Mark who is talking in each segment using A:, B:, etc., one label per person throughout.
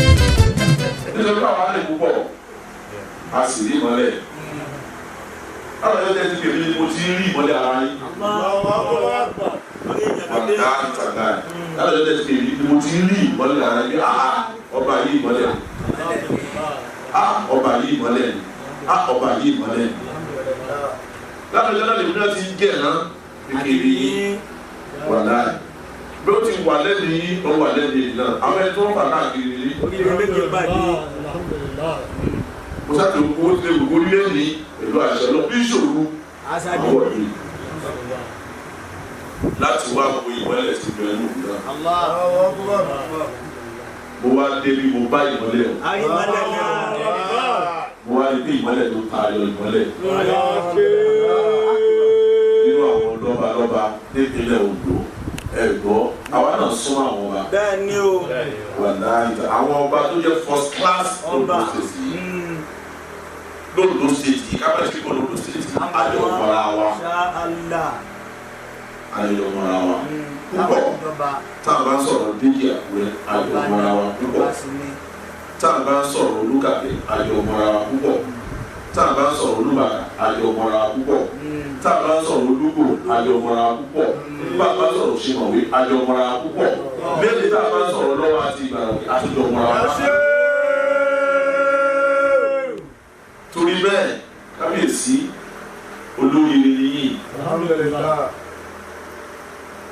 A: Nítorí àwọn àlè púpọ̀ a sì rí ìmọ́lẹ̀. Láwọn ọjọ́ tẹ́tí pèmí ni mo ti rí ìmọ́lẹ̀ ara yín. Láwọn ọjọ́ tẹ́tí pèmí ni mo ti rí ìmọ́lẹ̀ ara yín. Ọba yìí ìmọ́lẹ̀ ni. Ọba yìí ìmọ́lẹ̀ ni. Ọba yìí ìmọ́lẹ̀ ni. Láwọn ọjọ́ náà lèmi náà ti ń jẹ̀ náà kékeré yín wà láàyè. Bí ó ti wà lẹ́nu yín, ó wà lẹ́nu yìí náà. Àwọn ẹni tó ń fà káàkiri yìí. Mo sáà tó kó lè wò lé ní pẹ̀lú àṣẹ lọ bí ìṣòro àwọn ìlú láti wá wo ìmọ́lẹ̀ sí ìbẹ̀rẹ̀ ní òwúrọ̀. Mo wá débi mo bá ìmọ́lẹ̀ o. Mo wá rí bí ìmọ́lẹ̀ tó tayọ ìmọ́lẹ̀. Nínú àwọn lọ́balọ́ba nípínlẹ̀ Ondo, ẹ̀gbọ́ àwa náà súnmọ́ àwọn ọba.
B: Bẹ́ẹ̀ni o.
A: Wàláhì àwọn ọba tó jẹ́ first class
B: Ọba.
A: Ondo State yìí. L'Ondo State yìí, kábàáyé sí Ondo State yìí, àjọ mọ́ra wa.
B: Ṣáàlà.
A: Àjọ mọ́ra wa. Púpọ̀ tá a bá ń sọ̀rọ̀ Déjì Àkúrẹ́, àjọ mọ́ra wa púpọ̀. Tá a bá ń sọ̀rọ̀ Olúkàkẹ́, àjọ mọ́ra wa púpọ̀. Tá a bá ń sọ̀rọ̀ Olúbàkà, àjọ mọ́ra wa púpọ̀. Tá a bá ń sọ̀rọ̀ Olúgbò, àjọ mọ́ra wa púpọ̀. Bá a bá ń sọ̀rọ̀ Ṣìmọ̀wé, àjọ mọ́ra wa púpọ̀. Lẹ́yìn tá a bá ń sọ̀rọ̀ Lọ́wọ́ àti Ìgbàrà, àjọ mọ́ra wa púpọ̀. Torí bẹ́ẹ̀, kábíyèsí olóríire ni yín.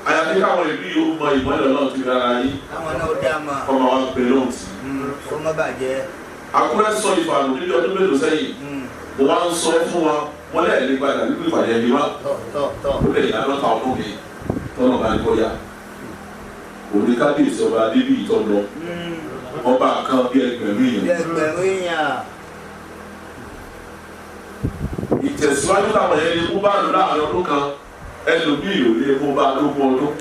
A: Àyàfi káwọn ìlú yóò mọ ìmọ́lẹ̀ Ọlọ́run ti rárá yín.
B: Àwọn náà ó dá a mọ̀.
A: Kọ́ máa wá pè lóhùn sí.
B: Kó má bàjẹ́.
A: Àkúrẹ́ sọ ìfàlù níbi ọdún mélòó sẹ́yìn. Mo wá ń sọ fún wa, wọ́n lẹ́ẹ̀lé padà nínú ìpàdé ẹni wá.
B: Tọ̀ tọ̀ tọ̀.
A: Ó lè yá lọ́ta ọdún mi tọ́nà bá ní kó yá. Òní kábíyèsí ọba Adébíyì tó lọ. Ọba kan bí ẹgbẹ̀rún
B: Bí
A: èèyàn.
B: ẹgbẹ̀rún èèyàn.
A: Ìtẹ̀síwájú làwọn yẹn lè mú bá lò láàrin ọdún kan, ẹlòmíì ò lè mú bá lógún ọdún.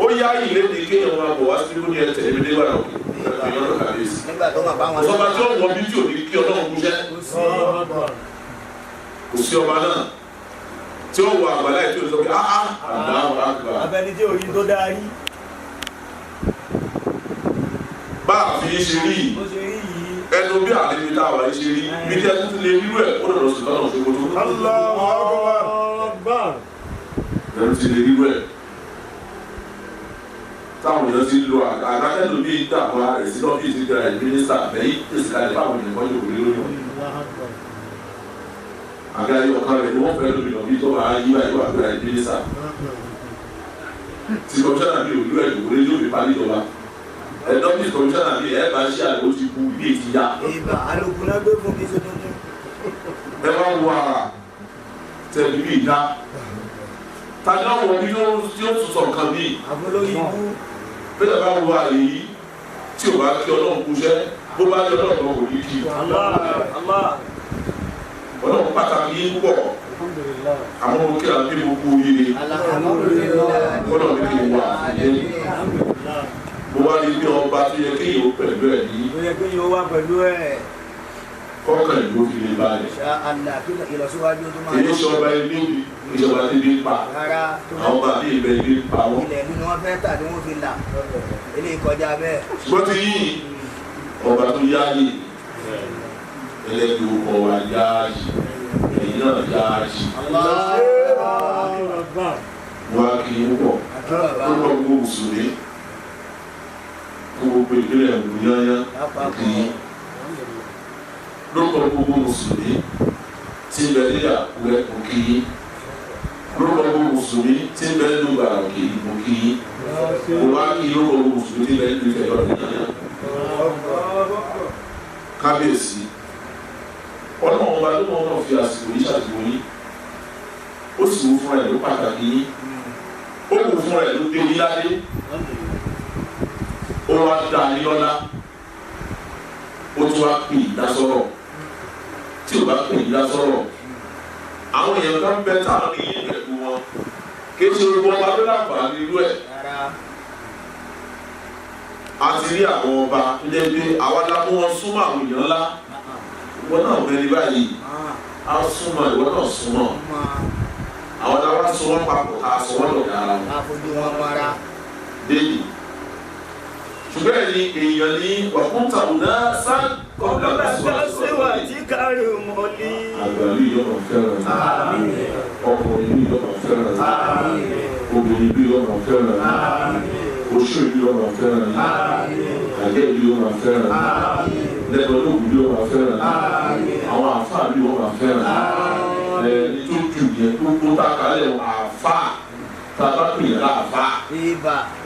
A: Ó yá ìlé ní kéèyàn máa bọ̀ wá sí ní ẹsẹ̀ ẹ̀mí nígbà náà kí ẹ̀yọ́ lọ kàbíyèsí.
B: Nígbà tó máa bá wọn.
A: Ọba tí ó wọ bí tí ò ní kí Ọlọ́run kú jẹ́. Kò sí ọba náà tí ó wọ àgbàlá ẹ̀ tí ó sọ pé áá àdá àgbà.
B: Abẹni tí orí tó dáa rí.
A: Bá a fi ṣe rí yìí,
B: Bó ṣe rí yìí.
A: ẹnu bí àlejò tá a wà yìí ṣe rí, bí tí ẹ tún lè rírú ẹ̀ ó dọ̀dọ̀ sùn lọ́nà òṣogbo tó. Ẹnu ti lè rírú ẹ̀. Táwọn èèyàn ti lo àgbàtẹ́lù bíi dàgbà rẹ̀ sí lọ́fíìsì gba ẹ̀ mínísítà lẹ́yìn pèsè kalẹ̀ fáwọn èèyàn kan yóò rí lónìí. Àga yìí ọ̀kan rẹ̀ ni wọ́n fẹ́ lómi lọ́bí tó máa yí báyìí wà gbéra ẹ̀ mínísítà. Ti kọmíṣánná bíi òlú ẹ̀ lòwúrẹ́ yóò fi parí ìjọba. Ẹ̀dọ́fíìsì kọmíṣánná bíi ẹ̀ bá ṣe àlọ́ ti kú bí èyí ti yá.
B: Ìbà alùpùpù náà gbé fún kí ṣe tuntun.
A: Ẹ wá wo ara tẹ̀lé bí ìdá. Tani ọ̀wọ́ bí yóò tún sọ nǹkan bíi.
B: Àfọlórí ibú.
A: Bẹ́ẹ̀ bá wo àlè yìí tí o bá kí Ọlọ́run kú iṣẹ́ bó bá kí Ọlọ́run kan kò ní kí. Ọlọ́run pàtàkì yín púpọ̀. Àmọ́ mo kí àwọn bí mo kú oríire. Ọlọ́run ní kí n wà lẹ́yìn. Mo wá rí bí ọba tó yẹ kéèyàn ó pẹ̀lú ẹ̀ ní
B: Ó yẹ kí yóò wá pẹ̀lú ẹ̀.
A: kọ́kàn ìlú fi lè balẹ̀.
B: Ṣáàlà kí ìlọsíwájú tó máa.
A: Èyí ṣe ọba ilé mi, ìjọba tí bí ń pa.
B: Rárá tó
A: Àwọn ọba bí ìbẹ̀ ilé ń pa wọ́n.
B: ilẹ̀ ìlú ni wọ́n fẹ́ tà ni wọ́n fi là. Eléyìí kọjá bẹ́ẹ̀.
A: Ṣùgbọ́n ti yín ọba tó yáàyè ẹlẹ́gbẹ̀ẹ́ ọkọ̀ wa yáàyè ẹ̀yin náà yáàyè. Wọ́n á kí yín púpọ̀. Ó lọ gbogbo mùsùlùmí kó gbogbo ìpínlẹ̀ Ògùn yányán kí yín. Lórúkọ gbogbo mùsùlùmí tí ń bẹ ní Àkúrẹ́ kò kí yín. Lórúkọ gbogbo mùsùlùmí tí ń bẹ nínú Ìbàdàn kì í kò kí yín. Mo wá kí lórúkọ gbogbo mùsùlùmí tí ń bẹ nínú Ifẹ̀ lọ́dún yányán. Kábíyèsí Ọlọ́run ọba ló mọ̀ ọ́n fi àsìkò yìí ṣàtìwò yín. Ó sì wù fúnra ẹ̀ ló pàtàkì yín. Ó wù fúnra ẹ̀ ló dé yín ládé. Ó Ó wá dá yín lọ́lá, ó tún wá pè é dásọ̀rọ̀. Tí ò bá pè é dásọ̀rọ̀, àwọn èèyàn kan bẹ táwọn ní yín pẹ̀lú wọn. Kì í ṣe gbogbo ọba ló láǹfààní irú ẹ̀. A ti rí àwọn ọba tó jẹ́ pé àwa la mú wọn súnmọ́ àwọn èèyàn ńlá. Ìwọ náà bẹ ní báyìí, á súnmọ́, ìwọ náà súnmọ́. Àwọn tá a wá sọ wọn papọ̀ tá a sọ wọn lọ̀gá ara wọn. Déyìí. Ṣùgbọ́n ẹ̀yin èèyàn ní wàkúntà ọ̀nà sá kọ́ńtà
B: síwájú kárí mọ́lí.
A: Àgbàlú yìí ọ̀nà fẹ́ràn yìí, ọkùnrin yìí ọ̀nà fẹ́ràn yìí, obìnrin yìí ọ̀nà fẹ́ràn yìí, oṣù yìí ọ̀nà fẹ́ràn yìí, àjẹ́ yìí ọ̀nà fẹ́ràn yìí, lẹ́gbẹ̀lógún yìí ọ̀nà fẹ́ràn yìí, àwọn àfáà yìí ọ̀nà fẹ́ràn yìí. Ẹni tó jù yẹn gbogbo tá a kálẹ̀ àfáà tá a bá pè é láàfáà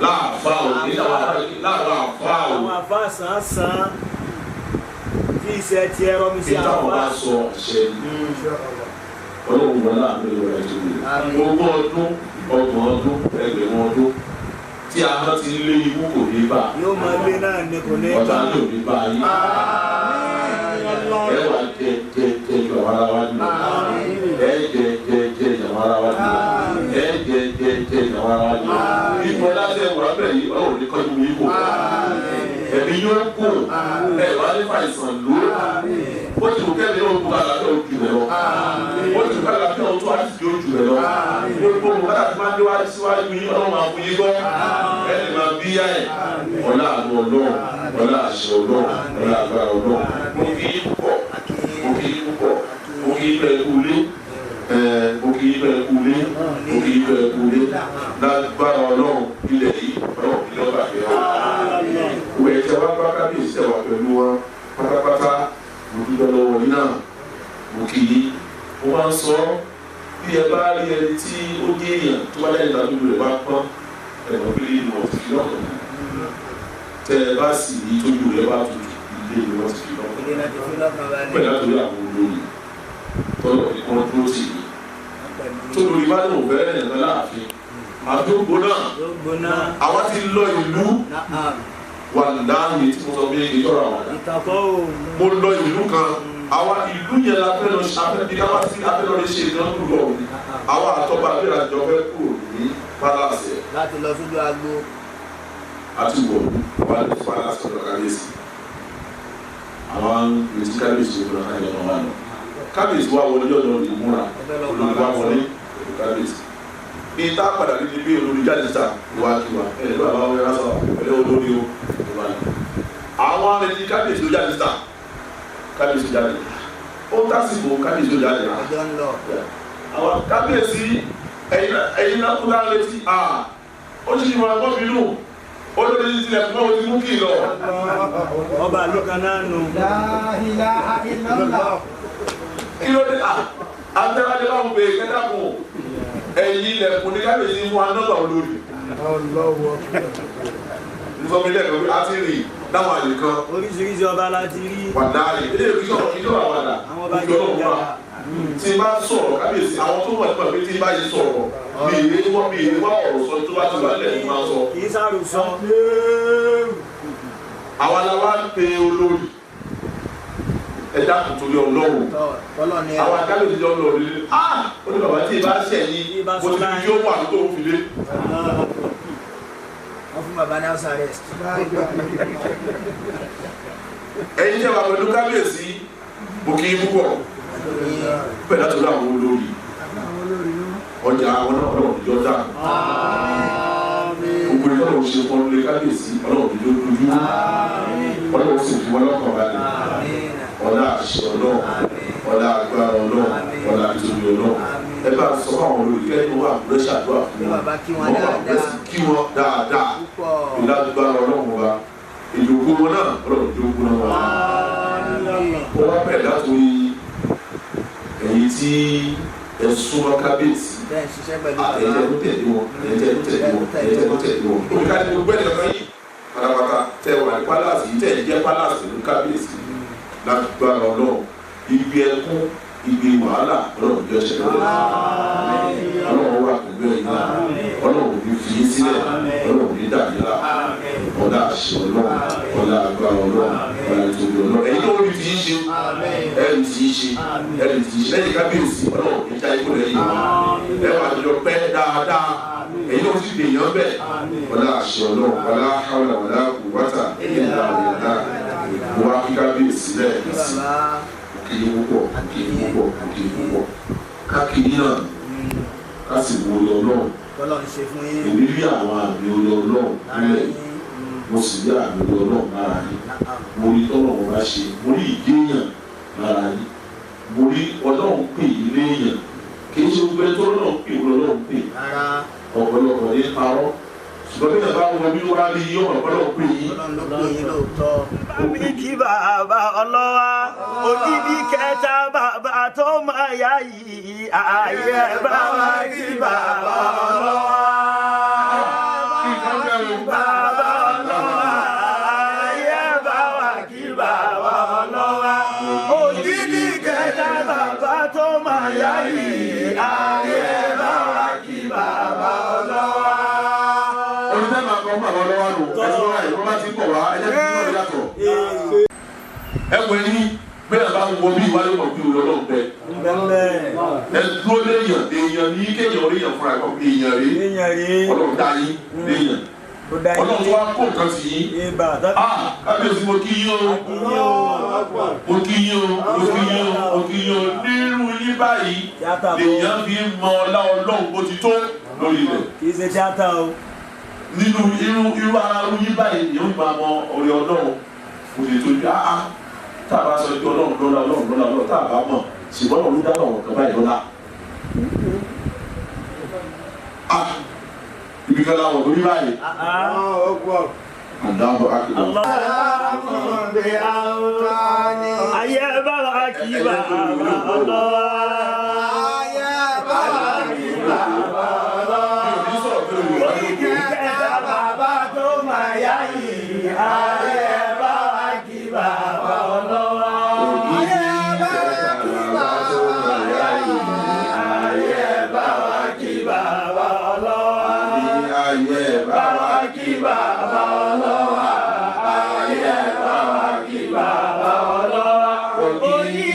A: láàfáà ò ní láàfáà ò.
B: Àwọn àfáà sàn sàn tí iṣẹ́ ti ẹ̀rọ mi sí àfáà.
A: Ìtàwọn bá sọ àṣẹ ni Ọlọ́run wọn láàánú ìwà ìjọba ogún ọdún ọgbọ̀n ọdún ẹgbẹ̀rún ọdún tí a bá ti lé ikú kò ní bá.
B: Yóò máa lé náà ní kò ní bá.
A: Ọ̀tá yóò ní bá yín. Ẹ wà jẹ jẹ jẹ ju àwọn ará wa jù lọ. Ẹ jẹ jẹ jẹ ju àwọn ará wa jù lọ. Ẹ jẹ jẹ jẹ ju àwọn ará wa jù lọ. Ìfọ̀ láti ẹ̀wọ̀n abẹ́ yìí Ọlọ́run ní kọ́jú yín kò. Ẹ̀mí yóò kù. Ẹ wà ní fàìsàn ló. Ó ti wù kẹ́mi ó bu àlàáfíà ojú rẹ̀ lọ. Ó ti wù kẹ́mi àlàáfíà ojú àti ojú rẹ̀ lọ. Gbogbo bùkátà tí máa ń déwájú síwájú yín Ọlọ́run máa fún yín gbọ́. Ẹ lè máa bí yá ẹ̀. Ọlá àánú Ọlọ́run, ọlá àṣẹ Ọlọ́run, ọlá agbára Ọlọ́run. Mo kì í púpọ̀, mo kì í púpọ̀, mo kì í bẹ̀rẹ̀ kú lé. Mo kì í bẹ̀rẹ̀ kú lé, mo kì í bẹ̀rẹ̀ kú lé. Lágbára Ọlọ́run ilẹ̀ yìí, Ọlọ́run ilẹ̀ ọba àgbẹ̀ ọ̀. Òwe ẹ̀jẹ̀ wá bá kábíyèsí ẹ̀wà pẹ̀lú wọn pátápátá. Mo dúpẹ́ lọ́wọ́ yín náà, mo kì í. Mo máa ń sọ bí ẹ bá rí ẹni tí ó dé èèyàn tó bá jáde tàbí rẹ̀ bá pọ́n ẹ̀wọ̀n bí ilé ìwọ̀n ti fi lọ́kàn. Tẹ́ ẹ bá sì ní tójú rẹ̀ bá tutù ilé ìwọ̀n ti fi lọ́kàn. Pẹ̀lú àtúndì àwọn olóyè tọ́lọ̀ ní kán dúró tì í. Tó lórí bá lóun fẹ́rẹ̀ nìkan láàfin. Àdógbò náà àwa ti lọ ìlú wà láàyè tí mo sọ pé ìtọ́ra àwọn àdá. Mo lọ ìlú kan, àwa ìlú yẹn la fẹ́ lọ ṣe bí káwá sí afẹ́ lọ ṣe ìdánwò lọ òní. Àwa àtọ́ba abẹ́rẹ́ àjọ fẹ́ kúrò ní pálásì.
B: Láti lọ sójú agbo.
A: Àti wọ̀ wá lọ sí pálásì ọ̀dọ̀ kábíyèsí. Àwa ń retí kábíyèsí ọ̀dọ̀ kábíyèsí ọ̀dọ̀ wa lọ. Kábíyèsí wa wọlé ọ̀dọ̀ ìmúra, olórí wa wọlé ọ̀dọ̀ kábíyèsí. Ní tá a padà níbi bí olórí jáde síta wá kí wa ẹ̀ ló bàbá wọn yára sọ pẹ̀lú olórí o. Àwọn arìnrìn kábíyèsí ló jáde síta, kábíyèsí jáde, ó tásìkò kábíyèsí ló jáde. Àwọn kábíyèsí ẹ̀yin náà kúta létí ó sì ṣe wọn gbọ́ bínú ó lórí tilẹ̀ fún ọ ti mú kí lọ.
B: Ọba ló kan náà nù.
A: Kí ló dé àtẹ̀wájú láwọn pè é kẹ́dàkùn ẹ̀yin ilẹ̀kùn ní kábíyèsí fún anọ́gbà olórí. Mo sọ fún ilé ẹ̀kọ́ pé a ti rìn láwọn àyè kan.
B: Oríṣiríṣi ọba la ti rí.
A: Wàdáàlì ilé ìwé ìjọba àwàdà
B: Àwọn ọba
A: ìjọba òwúrọ̀ tí n bá sọ̀rọ̀ kábíyèsí àwọn tó wà nípa pé tí n bá yìí sọ̀rọ̀ mi ìwé wọ́n mi ìwé wá ọ̀rọ̀ sọ tó bá ti wà nílẹ̀ tó máa sọ.
B: Kì í sàrùsọ.
A: Àwa la wá ń pe olórí ẹ dákun torí Ọlọ́run àwọn akábíyèsí jọ ń lọ rí ó ní bàbá tí ì bá ṣẹ̀ yín mo ti fi yóò wà tó ń fi lé.
B: Wọ́n fún bàbá ní house arrest.
A: Ẹ̀yin jẹ́ bàbá pẹ̀lú kábíyèsí mo kì í púpọ̀ pẹ̀lú àti àwọn olórí ọjà àwọn náà Ọlọ́run ìjọ dà gbogbo ìjọ lòun ṣe fún ọlọ́run kábíyèsí Ọlọ́run ìjọ dojú Ọlọ́run sì fi wọn lọ́kàn balẹ̀ ọlá àṣẹ Ọlọ́run ọlá agbára Ọlọ́run ọlá ìtòlú Ọlọ́run ẹ bá sọ fún àwọn olórí kẹ́ni wọn àbúrẹ́ ṣàdúrà fún wọn wọn àbúrẹ́ sì kí wọn dáadáa ìlàgbára Ọlọ́run wa ìjòkó wọn náà Ọlọ́run ìjòkó náà wà. Ó wá bẹ̀rẹ̀ látòrí ẹ̀yin tí ẹ súnmọ́ kábíyèsí ẹ̀yin tẹ́ ń tẹ̀lé wọn ẹ̀yin tẹ́ ń tẹ̀lé wọn ẹ̀yin tẹ́ ń tẹ̀lé wọn. Olùkà ni gbogbo ẹ̀ lọ́kàn yìí pátápátá tẹ wà ní pálásì yìí tẹ̀ jẹ́ pálásì ní kábíyèsí lágbára Ọlọ́run ibi ẹkún ibi wàhálà Ọlọ́run jọ ṣẹlẹ̀ Ọlọ́run wà pẹ̀lú ẹ̀yin náà Ọlọ́run ò ní fi yín sílẹ̀ Ọlọ́run ò ní dà yín lá Ọlá àṣẹ Ọlọ́run, ọlá agbára Ọlọ́run, ọlá ìtòbi Ọlọ́run. Ẹ̀yin tó rí ti ń ṣe, ẹ̀rí ti ń ṣe, ẹ̀rí ti ń ṣe. Lẹ́yìn kábíyèsí, Ọlọ́run kì í já ikú lẹ́yìn. Ẹ wà jọ pẹ́ dáadáa. Ẹ̀yin náà sì lèèyàn bẹ̀. Ọlá àṣẹ Ọlọ́run, ọlá hawla wala quwwata illa billah. Mo wá kí kábíyèsí lẹ́ẹ̀kan sí. Kí ni púpọ̀, kí ni púpọ̀, kí ni púpọ̀. Káàkiri náà, ká sì wo Ọlọ́run. Èmi rí àwọn àmì Ọlọ́run nílẹ̀, mo sì rí àmì Ọlọ́run lára yín. Mo rí tọ́lọ́run bá ṣe, mo rí ìdéyàn lára yín, mo rí Ọlọ́run pè yín léèyàn. Kì í ṣe gbogbo ẹni tó Ọlọ́run pè wọ́n Ọlọ́run pè. Ọ̀pọ̀lọpọ̀ ní parọ́, ṣùgbọ́n bí yàrá wọn bí wọ́n á rí yín, ọ̀pọ̀lọpọ̀ pè yín.
B: Bámi kí bàbá ọlọ́wà, ògidì kẹta bàbá tó máa yá yìí, ààyè bá wa kí bàbá ọlọ́wà. Bàbá ọlọ́wà, ààyè bá wa kí bàbá ọlọ́wà. Ògidì kẹta bàbá tó máa yá yìí, ààyè bá wa kí bàbá ọlọ́wà.
A: Olùfẹ́ máa kọ́ bàbá ọlọ́wà nù, ẹ̀sùn ọ̀rọ̀ ẹ̀ bá ti ń bọ̀ wá, ẹ̀jẹ̀ tí wọ́n yàtọ̀. Ẹ wọ ẹni bẹ́ẹ̀ bá wọ bí ìwádìí mọ̀ bí Ọlọ́run bẹ́ẹ̀. Ẹ dúró léèyàn, èèyàn ní kéèyàn rí èèyàn fúnra ẹ̀ èèyàn rí. Ọlọ́run dá yín léèyàn. Ọlọ́run tó wá kó nǹkan sí yín. Kábíyèsí mo kí yín o, mo kí yín o, mo kí yín o, mo kí yín o. Nírú yín báyìí lèèyàn fi ń mọ ọlá Ọlọ́run bó ti tó lórí rẹ̀.
B: Kì í ṣe tíátà o.
A: Nínú irú ara yín báyìí ni ó máa mọ ọrẹ Ọlọ́run kò lè tó yá á. Tá a bá sọ pé Ọlọ́run lọ́la, Ọlọ́run lọ́la, Ọlọ́run tá a bá mọ̀, ṣùgbọ́n Ọlọ́run dáná ọ̀rọ̀ kan báyìí lọ́la. Ibi kan láwọn tó ní báyìí. Àdáhùn akíkọ̀.
B: Ayé bá wa kí bàbá ọlọ́wà. Ayé bá wa kí bàbá ọlọ́wà. Kẹta bàbá tó máa yá yìí. Ayé bá wa kí bàbá ọlọ́wà. Ayé bá wa kí bàbá yá yìí. Ayé bá wa kí bàbá ọlọ́wà.
A: Ayé bá wa
B: kí bàbá ọlọ́wà. Ayé bá wa kí bàbá ọlọ́wà. Ògidì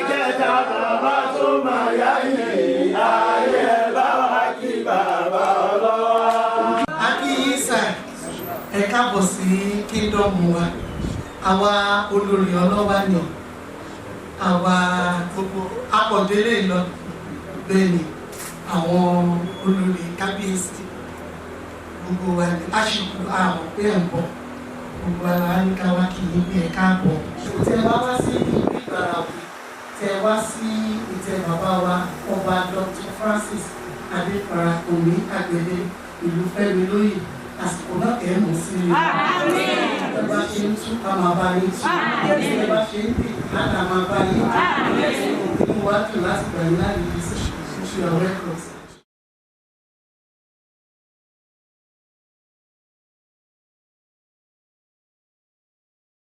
B: kẹta bàbá tó máa yá yìí. Ayé bá wa kí bàbá ọlọ́wà.
C: Akíyísà, ẹ káàbọ̀ sí kingdom wa. Àwa olórí ọlọ́wà ni àwa gbogbo apọ̀délé lọ. Bẹ́ẹ̀ ni àwọn olórí kábíyèsí gbogbo wa ni aṣíkú àwọn pé ẹ̀ ń bọ̀. Gbogbo ara ní ká wá kí yín pé ẹ káàbọ̀. Tẹ wá wá sí ìlú Ìgbàràwé, tẹ wá sí ìtẹ́ bàbá wa ọba Dr. Francis Adéfarakùnmí Àgbẹ̀dẹ ìlú Fẹ́mi lóyè. Àsìkò náà kẹ́ ẹ̀ mú sí i. Ẹ bá ṣe ń tú, a máa bá yín tú. Ẹ bá ṣe ń dè, á máa bá yín dè. Inú wa dùn láti gbà yín láàyè sí. You are welcome.